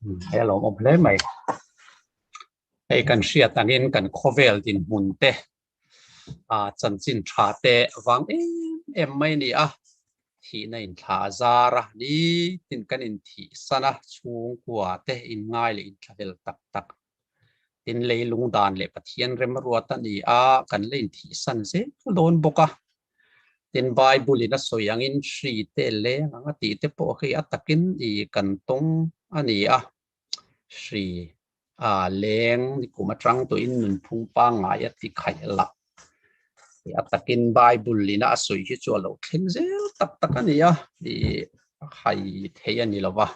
Hei a lawmawm hle mai. Hei kan hriat angin kan khawvel dinhmun te a chanchin tha te vang em em mai a ni a, thihna in thla a zar a, nitin kan inthih san a, chhungkua te inngai leh inthlahlel tak tak tin leilung dan leh Pathian remruat a ni a, kan la inthih san zel dawn bawk a. Tin Bible in a sawi angin hri te leng ang a tih te pawh hi a takin i kan tawng a ni a, hri a leng ni kum atang tawhin nunphung pangngai a ti khaih lah. A takin Bible in a sawi hi chu a lo thleng zel tak tak a ni a, i hai thei a ni lo va.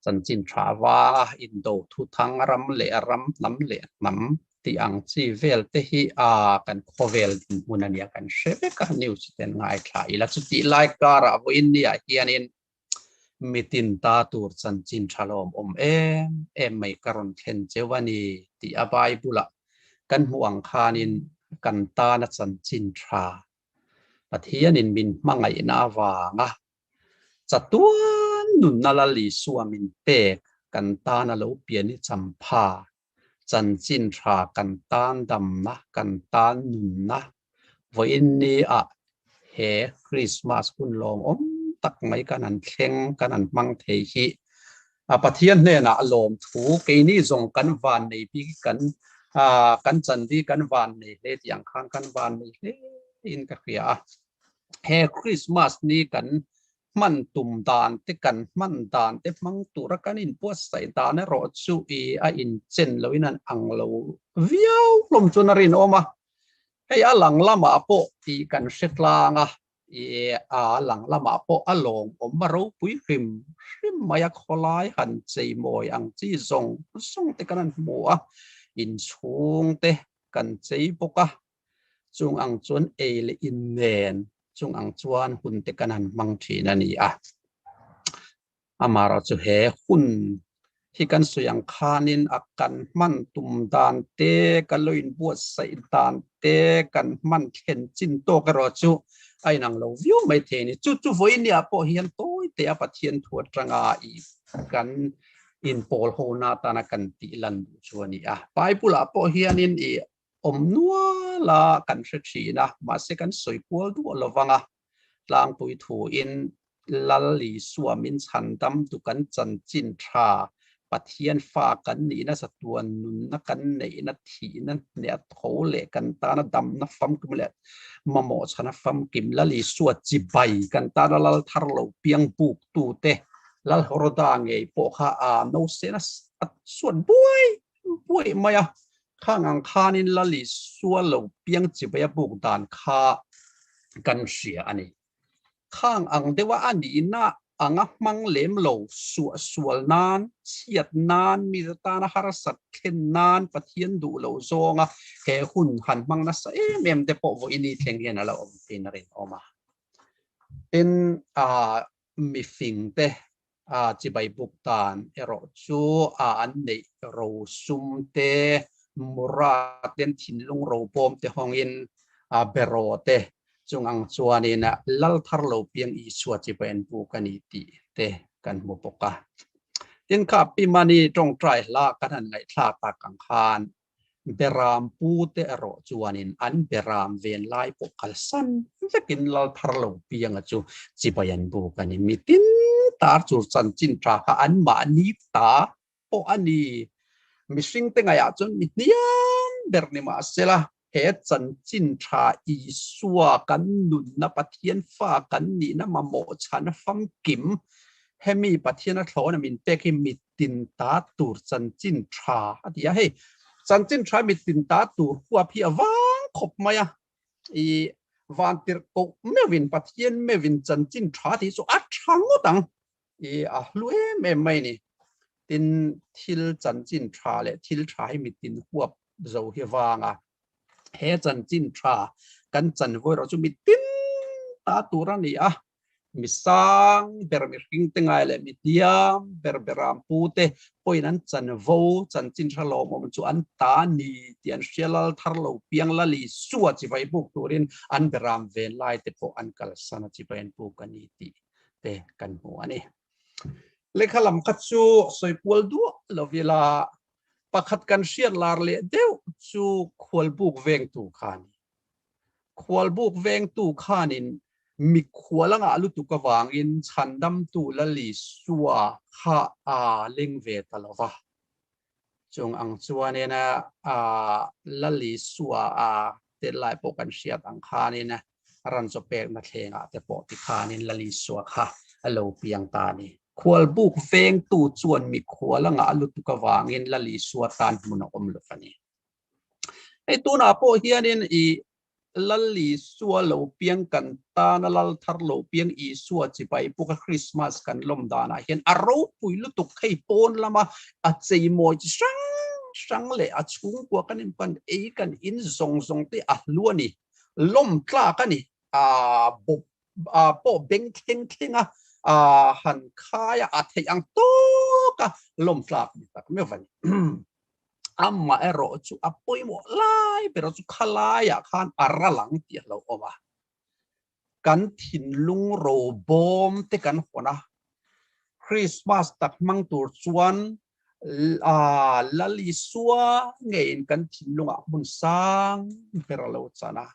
Chanchin tha vanga indo thuthang ram leh ram, hnam leh hnam tih ang chi vel te hi a kan khawvel dinhmun a nia kan hre vek a, news te an ngaithla ila. Chutih lai karah vawiin ni ah hianin mitin ta tur chanchin tha lawm awm em em mai ka rawn thlen cheu a ni tih a Bible ah kan hmuh ang khanin kan tana chanchin tha Pathianin min hmangaihna avanga Chatuan nunna Lal Isua min pek kan tan a lo pian i champha, chanchin tha kan tan damna, kan tan nunna. Vawiin ni ah he Christmas hun lawmawm tak mai kan han thleng, kan han hmang thei hi a Pathian hnenah lawmthu keini zawng kan van nei bik kan kan chanvi kan van nei hle tih ang khan kan van nei hle in ka hria a. He Christmas ni kan hman tum dan te kan hman dan te hmang tura kan inbuatsaih dan erawh chu i a inchen loin an ang lo viau hlawm chuan a rinawm a. Hei a lang lamah pawh tih kan hre tlang a, i a lang lamah pawh a lawmawm a ropui hrim hrim mai a, khawlai han cheimawi ang chi zawng zawng te kan han hmu a, inchhung te kan chei bawk a. Chung ang chuan ei leh in nen chung ang chuan hun te kan han hmang thin a ni a. Amaherawhchu he hun hi kan sawi ang khanin a kan hman tum dan te, kan lo inbuatsaih dan te, kan hman thlen chin tawk erawh chu a inang lo viau mai thei a ni. Chu chu vawinia pawh hian tawi te a Pathian thu atanga i kan inpawl hona atana kan tih lan duh chu a ni a. Bible ah pawh hianin i awm nual a kan hre thin a, mahse kan sawi kual duah lo vang a, tlangpui thuin Lal Isua min chhandam tu kan chanchin tha, Pathian fa kan nihna chatuan nunna kan neihna thihna hneh tho leh kan tana damna famkim leh mamawh chhana famkim Lal Isua chibai kan tana Lal thar lo piang buk tute Lal Horoda ngei pawh kha a no sena a suat buai buai mai a, khang ang khanin Lal Isua lo piang chibai a buk dan kha kan hria a ni. Khang ang deuha a nihna anga hmang lem lo suah sual nan, chhiat nan, mi tana harsat thlen nan Pathian duh lo zawnga he hun han hmang nasa em em te pawh vawiin ni thleng hian a la awm thin a rinawm a. Tin, mifing te a chibai buk dan erawh chu a an neih ro sum te, mura ten thinlung ro bawm te hawngin a beraw te chung ang chuanin lal thar lo piang Isua chibai an buk a ni tih te kan hmu bawk a. Tin kha Pi Mani tawngtai hla kan han ngaihthlak tak ang khan Beram pu te erawh chuanin an beram ven lai pawh kalsan vekin lal thar lo pianga chu chibai an buk a ni. Mitin tar chu chanchin tha kha anmahni ta pawh a ni. Mihring te ngaihah chuan mi hniam ber ni mahsela he chanchin tha Isua kan nunna Pathian fa kan nihna mamawh chhana famkim hemi Pathian a thlawna min pek hi mi tin ta tur chanchin tha a ti a, hei chanchin tha mi tin ta tur huap hi a vang khawp mai a, i vantirh koh meuhin Pathian meuhin chanchin tha tih chu a tha ngawt ang, i a hlu em em mai a ni. Tin, thil chanchin tha leh thil tha hi mi tin huap zo hi a vang a, he chanchin tha kan chanvo erawh chu mi tin ta tur a ni a, Mi sang ber mihring te ngai leh mi hniam ber beram pu te pawhin an chanvo chanchin hra lawmawm chu an ta ni tih an hria lal thar lo piang lal Isua chibai buk turin an beram ven lai te pawh an kalsan a chibai an buk a ni tih te kan hmu a ni. Lehkha lam kha chu sawi kual duah lo ila pakhat kan hriat lar leh deuh chu khualbuk vengtu kha a ni. Khualbuk vengtu khanin mikhual a ngah lutuk avangin chhandamtu Lalisua kha a leng ve ta lo va. Chung ang chuanin Lalisua a tel lai pawh kan hriat ang khanin ran chaw pekna thlengah te pawh tikhanin Lalisua kha a lo piang ta a ni. Khualbuk vengtu chuan mikhual a ngah lutuk avangin Lalisua tan hmun a awm lo a ni. Hei tunah pawh hianin i Lal Isua lo piang kan tana Lal thar lo piang Isua chibai puka Christmas kan lawm danah hian a ropui lutuk hei pawn lama a cheimawi chi hrang hrang leh a chhungkua kan in kan ei kan in zawng zawng te a hlu a ni lawm tlak a ni a bawp pawh beng thleng thleng a han khai a a theih ang tawk a lawm tlak ni tak meuh a ni. Amah erawh chu a pawimawh lai ber chu khalaiah khan a ral ang tih a lo awm a. Kan thinlung ro bawm te kan hawn a, Christmas tak hmang tur chuan Lal Isua ngeiin kan thinlungah hmun sang ber a lo chan a.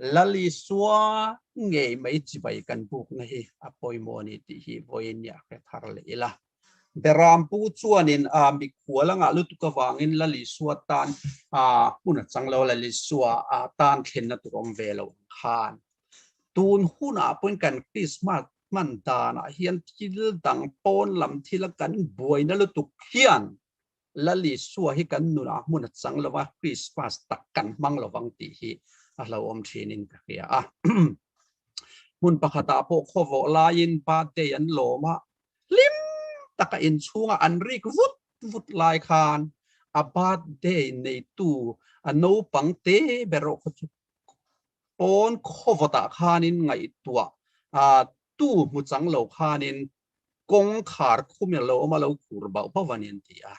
Lal Isua ngei mai chibai kan bukna hi a pawimawh a ni tih hi vawiin nia hre thar leh ila. Berampu chuanin a mikhual a ngah lutuk avangin Lal Isua tan hmun a chang lo, Lal Isua tan thlenna tur awm ve lo ang khan. Tun hunah pawhin kan Krismas hman danah hian thil dang pawn lam thila kan buaina lutuk hian Lal Isua hi kan nunah hmun a chang lo a, Krismas tak kan hmang lo vang tih hi a hlauhawm thinin ka hria a. Hmun pakhatah pawh khawvawh laiin birthday an lawm a, hlim taka inchhunga an rik vut vut lai khan a birthday neitu a naupang te ber erawh kha chu pawn khawvawtah khanin ngaihtuah tu hmu chang lo khanin kawngkhar khum in a lo awm a, lo khur bauh bauh a ni an ti a.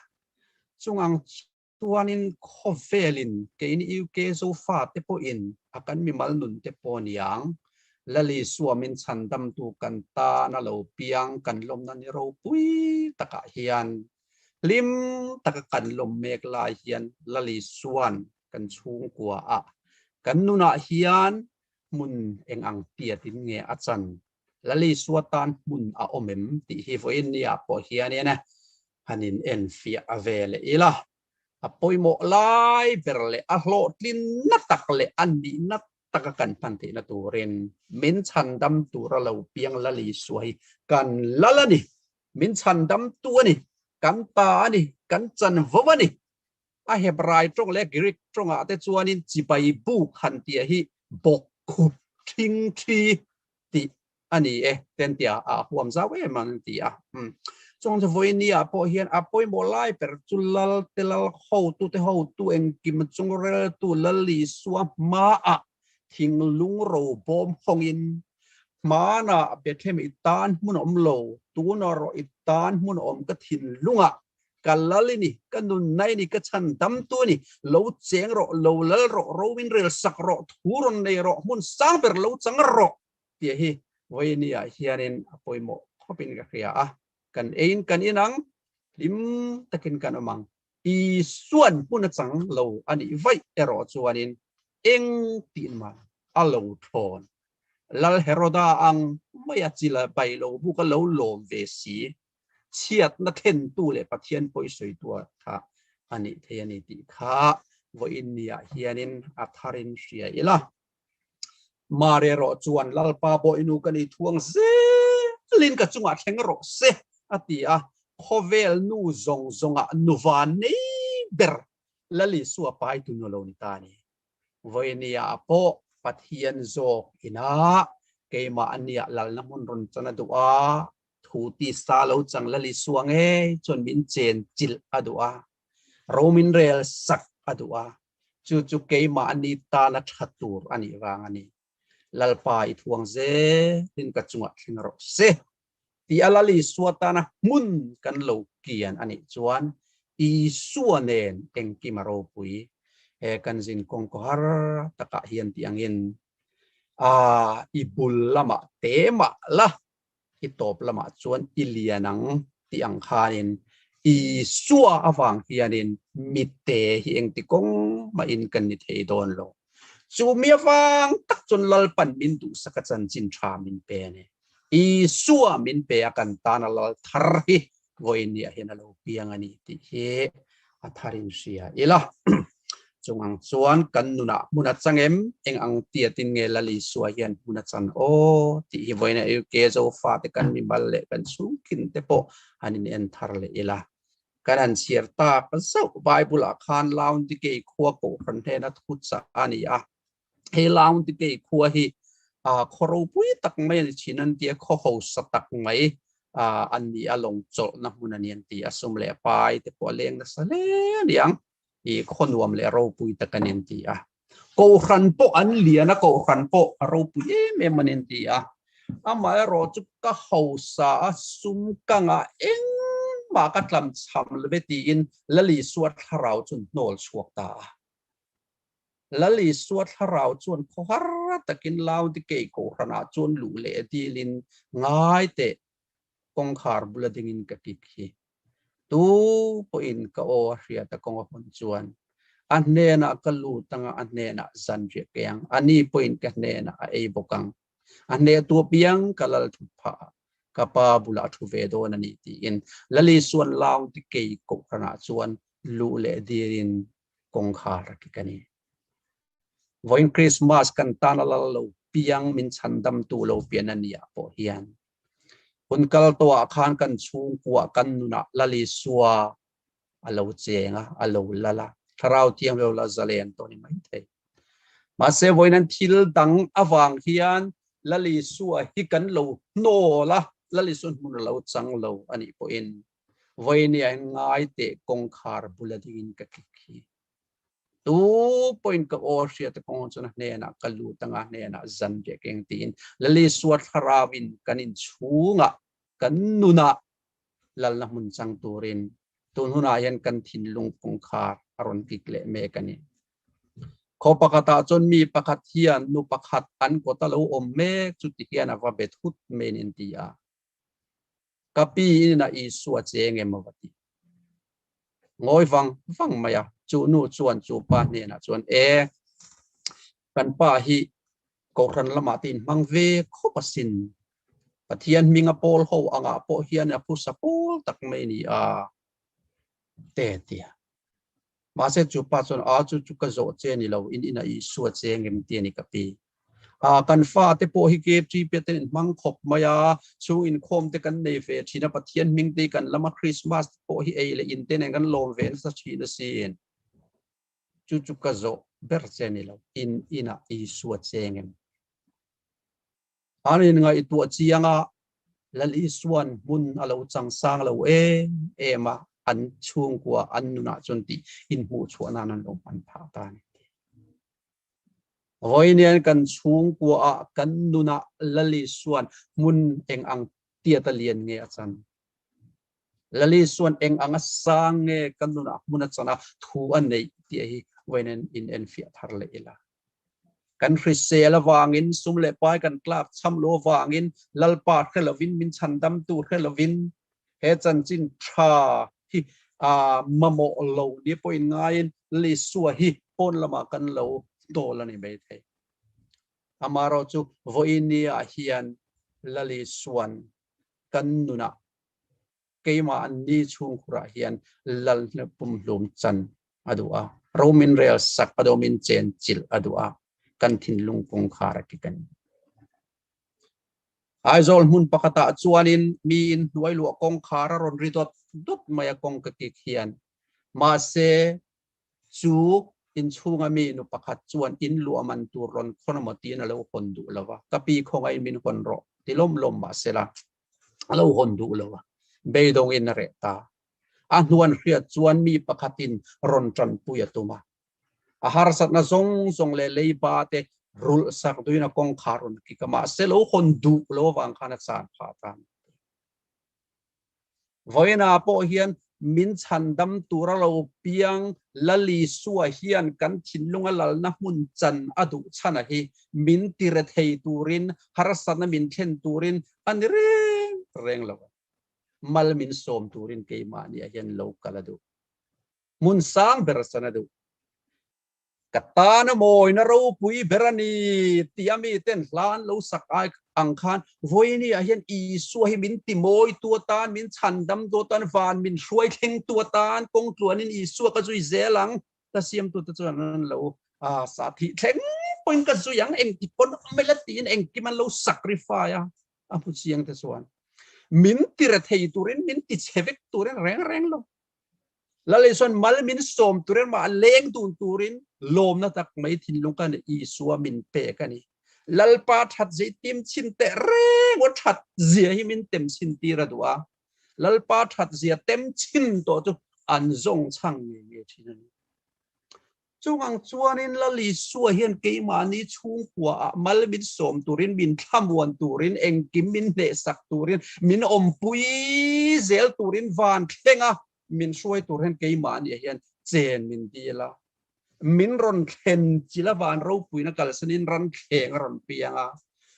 Chungang Chuanin khawvelin keini UK Zofate pawhin a kan mimal nun te pawh niang, Lali Suamin chhandamtu kan tan a lo piang kan lawmna ni ropui takah hian hlim taka kan lawm mek lai hian Lali Suan kan chhungkua ah kan nunah hian hmun eng ang tiatin nge a chan Lali Sua tan hmun a awm em tih hi vawiin nia pawh hianin han in enfiah a ve leh ila. A pawimawh lai ber leh a hlawhtlinna tak leh a nihna taka kan hman theihna turin min chhandam tura lo piang Lali Sua hi kan lal a ni, min chhandam tu a ni, kan ta a ni, kan chanvo a ni. A Hebrai tawng leh Greek tawngah te chuanin chibai buk han tih hi bawkkhup thing thi tih a ni e ten tia a huam zau em ang ti a. Chuang chu vawinia pawh hian a pawimawh lai ber chu lal te lal hotu te hotu engkim chung reltu Lal Isua hmaah thinglung ro bawm hawngin hmanah Bethlehem i tan hmun a awm lo, tunah erawh i tan hmun a awm ka thinlungah ka lal i ni, ka nunna i ni, ka chhandamtu i ni, lo cheng rawh, lo lal rawh, ro min rel sak rawh, thu rawn nei rawh, hmun sang ber lo chang rawh tih hi vawinia hianin a pawimawh khawpin ka hria a, kan eiin kan inang, hlim takin kan awm ang. Isuan hmun a chang lo a nih vaih erawh chuanin eng tih mah a lo thlawn. Lal Heroda ang maia chila bai lo buk a lo lawm ve si. Chhiatna thlentu leh Pathian pawi sawitu kha a nih thei a ni tih kha vawiin niah hianin a tharin hria ila. Mari erawh chuan Lalpa bawihnu ka ni thuang zelin ka chungah thleng rawh se a ti a, khawvel nu zawng zawngah nuva nei ber Lal Isua paitu nu lo ni ta a ni. Vawinia pawh Pathian zawk ina keimah ania lalna hmun rawn chan a duh a, thu tisa lo chang Lal Isua ngei chuan min chen chilh a duh a, ro min rel sak a duh a, chu chu keimahni tana tha tur a nih vang a ni. Lalpa i thuang zelin ka chungah thleng rawh se tih a Lal Isua tana hmun kan lo kian a nih chuan Isua nen engkim a ropui he kan zin kawng kaw har takah hian tih angin a i bul lamah te mah la i tawp lamah chuan i lian ang. Tih ang khanin Isua avang hianin mite hi engti kawng mahin kan ni thei dawn lo. Chu mi avang tak chuan Lalpan min duhsak a chanchin tha min pe a ni. Isua min pe a kan tana lal thar hi vawiin niah hian a lo piang a ni tih hi a tharin hria ila. Chung ang chuan kan nunah hmun a chang em? Eng ang tiatin nge Lal Isua hian hmun a chan aw? tih hi vawiin a UK Zofate kan mimal leh kan chhungkin te pawh han in en thar leh ila. Kan han chhiar tak zauh Bible ah khan Laundikei khua kohhran hnena thu chah a ni a. Hei Laundikei khua hi khaw ropui tak mai a ni thin an tia, khaw hausa tak mai an ni a, lawng chawlhna hmun a ni an ti a, sum leh pai te pawh a leng nasa hle a ni ang. I khaw nuam leh ropui tak a ni an ti a. Kohhran pawh an lian a, kohhran pawh a ropui em em a ni an ti a. Amaherawh chu ka hausa a, sum ka ngah engmah ka tlam cham love tiin Lal Isua thlarau chu an hnawl chhuak ta a. Lal Isua thlarau chuan khawhar takin Laodikei kohhranah chuan luh leh dilin ngai teh kawngkhar bula dingin ka kik hi. Tu pawhin ka aw a hriat a kawng a hawn chuan a hnenah ka lut anga a hnenah zan riah kei ang, ani pawhin ka hnenah a ei bawk ang. A hneh tu apiang ka lal thut phah a, ka pa bulah a thu ve dawn a ni tiin Lal Isua'n Laodikei kohhranah chuan luh leh dilin kawngkhar a kik a ni. Vawiin Krismas kan tan a lal lo piang min chhandamtu lo pian a nih ah pawh hian hun kal tawhah khan kan chhungkuah kan nunah Lal Isua a lo cheng a, a lo lal a, Thlarau Thianghlim lo la zalen tawh a ni maithei. Mahse vawiin an thil dang avang hian Lal Isua hi kan lo hnawl a, Lal Isua hmun a lo chang lo a nih pawhin vawinia in ngai teh kawngkhar bula dingin ka kik hi. Tu pawhin ka aw hriat a kawng chuan a hnenah ka lut anga hnenah zan riah keng tiin Lal Isua thlarauin kan inchhungah kan nunah lalna hmun chang turin tun hunah hian kan thinlung kawngkhar a rawn kik leh mek a ni. Khaw pakhatah chuan mi pakhat hian nu pakhat an kawt a lo awm mek chu ti hian a va bet hut mai in ti a. Ka pi in a Isua cheng em a va ti. Ngawi vang vang mai a, chu nu chuan chu pa hnenah chuan e, kan pa hi kohhran lamah te inhmang ve khawp asin. Pathian hminga pawl ho angah pawh hian a phusa pawl tak mai a ni a, te tia. Mahse chu pa chuan a chu chu ka zawh che ni lo, in ina Isua cheng em ti a ni ka pi. A kan fa te pawh hi KFG te in hmang khawp mai a, chhung inkhawm te kan nei ve thin a, Pathian hming te kan lam a, Christmas te pawh hi ei leh in te nen kan lawm ve nasa thin asin. Chu chu ka zawh ber che ni lo, in ina Isua cheng em. An inngaihtuah chiang a, Lal Isua'n hmun a lo chang sang lo em em a, an chhungkua an nunah chuan tih inhmuhchhuah nan an lo hman phah ta a ni. Vawiin kan chhungkua ah kan nunah Lal Isua'n hmun eng ang tiat a lian nge a chan? Lal Isua'n eng ang a sang nge kan nunah hmun a chan a, thu a neih tih hi vawiin in enfiah thar leh ila. Kan hrisel avangin, sum leh pai kan tlak cham lo avangin, Lalpa hre lovin, min chhandamtu hre lovin, he chanchin tha hi mamawh lo ni pawhin ngaiin Lisua hi pawn lamah kan lo dawl a ni maithei. Amaherawhchu vawiin-ah hian Lalisua'n kan nunah keimah an ni chhungkhurah hian lal pumhlum chan a duh a, ro min rel sak a duh, min chen chilh a duh a, kan thinlung kawngkhar a kik a ni. Aizawl hmun pakhatah chuanin miin hnuai luah kawngkhar a rawn ri dawt dawt mai a kawng ka kik hian. Mahse, chu inchhunga mi nu pakhat chuan in luah man tur rawn khawn emaw tiin a lo hawn duh lo va, ka pi khawngaihin min hawn rawh ti lawm lawm mahsela a lo hawn duh lo a, beidawngin a reh ta. A hnuan hriat chuan mi pakhatin rawn tanpui a tum a. A harsatna zawng zawng leh leiba te rulh sak duhin a kawngkhar rawn kik a, mahse lo hawn duh lo avang khan a chan phah ta. Vawiinah pawh hian min chhandam tura lo piang Lal Isua hian kan thinlunga lalna hmun chan a duh chhan a hi min tire thei turin, harsatna min thlen turin a ni reng reng lo. Mal min sawm turin keimahniah hian lo kal a duh. Hmun sang ber san a duh. Ka tana mawina ropui ber a ni tia miten hla an lo sak ai ang khan vawinia hian Isua hi min ti mawitu atan, min chhandamtu atan, van min hruai thlengtu atan kawng tluanin Isua ka zui zel ang. Ka siamtute chuan an lo sa thih thleng pawhin ka zui ang, engti pawn awm ila tiin engkim an lo sacrifice a, a hmu chiang te chuan min ti rethei turin, min ti chhe vek turin reng reng lo. Lal Isuan mal min sawm turin mah leng dun turin lawmna tak mai thinlung ka ni Isua min pek a ni. Lalpa that zei tim chin teh reng aw that zia hi min tem chin tir a duh a. Lalpa that zia tem chin tawh chu an zawng chhang ngei ngei thin a ni. Chung ang chuanin Lal Isua hian keimahni chhungkuaah mal min sawm turin, min thlamuan turin, engkim min hnehsak turin, min awmpui zel turin van thlenga min hruai tur hian keimahniah hian chen min dil a. Min rawn thlen chil a van ropuina kalsanin ran thleng a rawn piang a.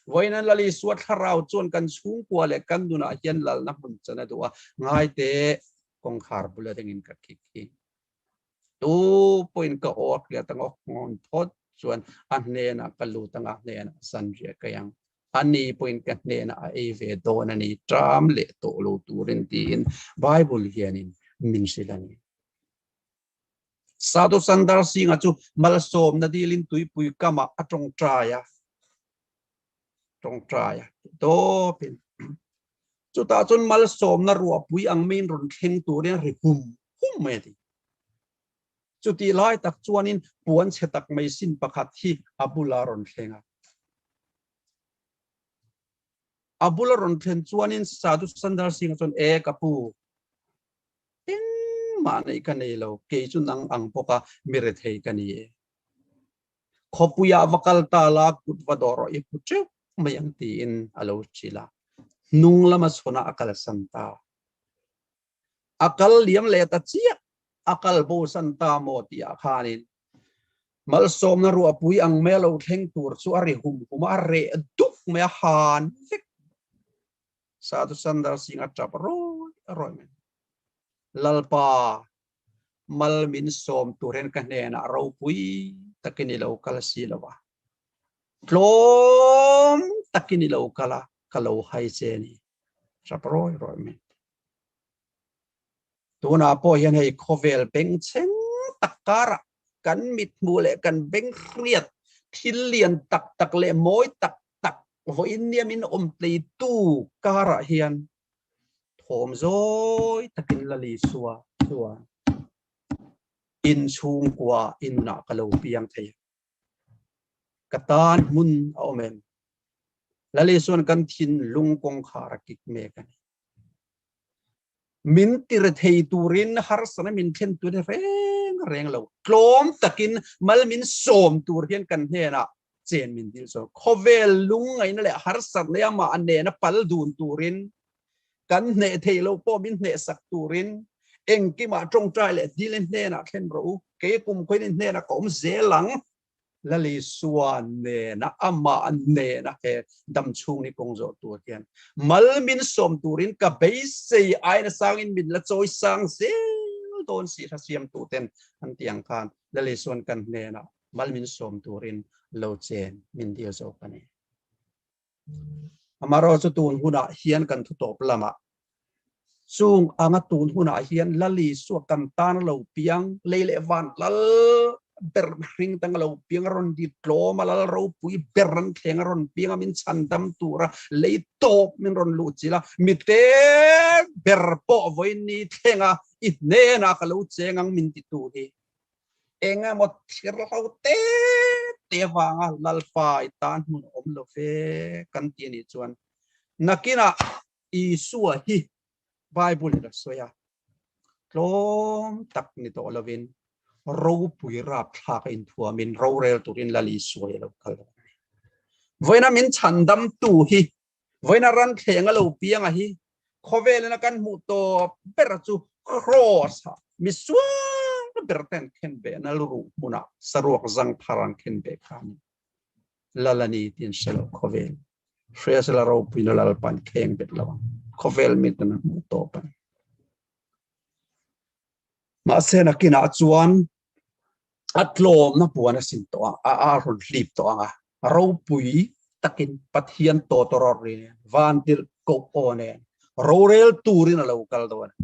Vawiin Lal Isua thlarau chuan kan chhungkua leh kan nunah hian lalna hmun chan a duh a, ngaite kawngkhar bula dingin ka khik hi. Tu pawhin ka aw a hriat ang a hawn phawt chuan a hnenah ka lut ang a hnenah zanriah ka ang. Ani pawhin ka hnenah a ei ve dawn a ni, ṭam leh tawh lo turin tiin Bible hianin min hrilh a ni. Sadhu Sundar Singh-a chu malsawmna dilin tuipui kamah a ṭawngṭai a. Ṭawngṭai a tawpin chutah chuan malsawmna ruahpui ang maiin rawn thleng turin a ri hum hum mai a ti. Chutih lai tak chuanin puan chhe tak mai sin pakhat hi a bula rawn thleng a. A bula rawn thlen chuanin Sadhu Sundar Singh-a chuan, E ka pu, engmah neih ka nei lo, kei chu nang ang bawka mi rethei ka ni e. Khawpuiah va kal ta la, kut va dawh rawh i hmu teuh mai ang tiin a lo hrilh a. Hnung lama chhawnah a kalsan ta. A kal liam leh ta chiah, a kal bosan ta maw tihah khanin malsawmna ruahpui ang mai a lo thleng tur chu a ri hum hum a, a reh duk mai a, han vek. Sadhu Sundar Singh a tap rawi rawi mai. Lalpa, mal min sawm tur hian ka hnenah ropui takin i lo kal si lo a, tlawm takin i lo kal a, ka lo hai che ni. Rap rawi rawi mai. Tunah pawh hian hei khawvel bengchheng tak karah kan mithmuh leh kan beng hriat thil lian tak tak leh mawi tak tak vawiin nia min awm tleitu karah hian Thawm zawi takin Lal Isua chuan in chhungkua i nunah ka lo piang thei a, ka tan hmun a awm em? Lal Isua'n kan thinlung kawngkhar a kik mek a ni. Min tir thei turin harsatna min thlen tur hi reng reng lo. Tlawm takin mal min sawm tur hian kan hnenah chen min dil zawk. Khawvel lungngaihna leh harsatna amah nena pal dun turin, kan hneh theih loh pawh min hnehsak turin engkimah tawngtai leh dilin hnenah thlen rawh u. Kei kum khawiin hnenah ka awm zel ang. Lal Isua nena amah nena he damchhung ni kawng zawh tur hian mal min sawm turin ka beisei aina sangin min la chawi sang zel dawn si hla siamtu ten an ti ang khan Lal Isuan kan hnenah mal min sawm turin lo chen min dil zawk a ni. Amarawh chu tun hunah hian kan thu tawp lamah chung anga tun hunah hian Lal Isua kan tan lo piang lei leh van lal ber hring tang lo piang rawn di tlawm a lal ropui ber an thleng a rawn piang a min chhandam tura lei tawp min rawn luh chilh a mite ber pawh vawiin ni thlenga i hnenah ka lo cheng ang min titu hi Eng emaw thir ho te te avanga Lalpa i tan hmun a awm lo ve kan ti a nih chuan nakinah Isua hi Bible in a sawi a, tlawm tak ni tawh lovin ropui rapthlak a inthuamin rorel turin Lal Isua hi a lo kal dawn a ni. Vawiina min chhandamtu hi, vawiina ran thleng a lo piang a hi Khawvelin a kan hmuh tawp ber chu Cross ah misual ber te an khen ve na luruh hmunah saruak zang thar an khen ve kha a ni. Lal a ni tih an hre lo khawvel. Hria sela ropui na Lalpa an kheng bet lo ang. Khawvel miten a hmuh tawp a ni. Mahse nakinah chuan a tlawmna puan a sin tawh a, a rawn hlip tawh ang a, ropui takin Pathian tawtawrawt ri nen, vantirhkoh aw nen rorel turin a lo kal dawn a.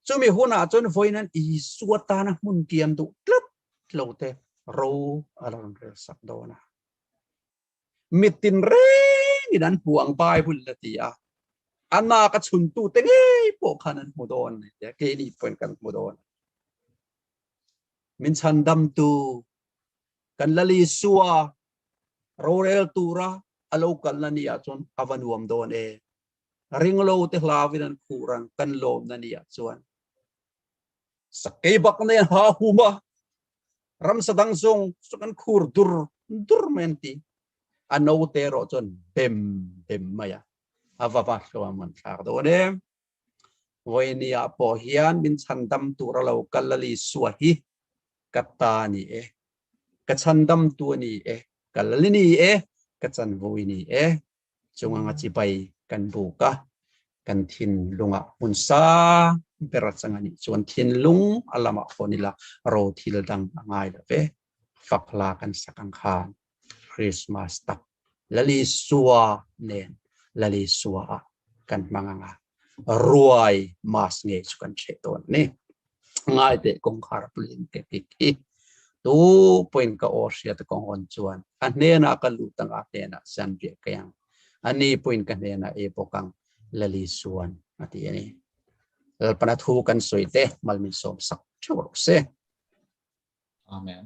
Chumi hunah chuan vawiin an Isua tana hmun kiam duh tlat lo te ro a la rawn rel sak dawn a. Mitin rengin an hmu ang Bible a ti a, a nak a chhuntute ngei pawh khan an hmu dawn a ti a, keini pawhin kan hmu dawn. Min chhandamtu kan Lal Isua rorel tura a lo kalna ni ah chuan a va nuam dawn e. Ringlo te hlauin an khuh rang kan lawmna ni ah chuan. Sakei bak nen ha hum a, ramsa dang zawng chu kan khur dur dur mai an ti. A naute erawh chuan bem bem mai a, a va va hluam an thlak dawn e. Vawiini ah pawh hian min chhandam tur a lo kal a Lisua hi ka ta a ni e, ka chhandam tu a ni e, ka lal i ni e, ka chanvo i ni e. Chung anga chibai kan buk a, kan thinlungah hmun sang ber a chang a nih chuan thinlung a lamah hawn ila ro thil dang a ngai lo ve. Fak hla kan sak ang khan Christmas tak Lalisua nen Lalisua ah kan hmang ang a, ruai mas ngei chu kan hreh dawn a ni. Ngai teh kawngkhar pulin te kik hi tu pawhin ka aw hriat a kawng hawn chuan a hnenah ka lut ang a hnenah zanriah ka ang a ni pawhin ka hnenah ei bawk ang Lali chuan a ti a ni. Lalpana thu kan sawi te mal min sawm sak theuh rawh se. Amen.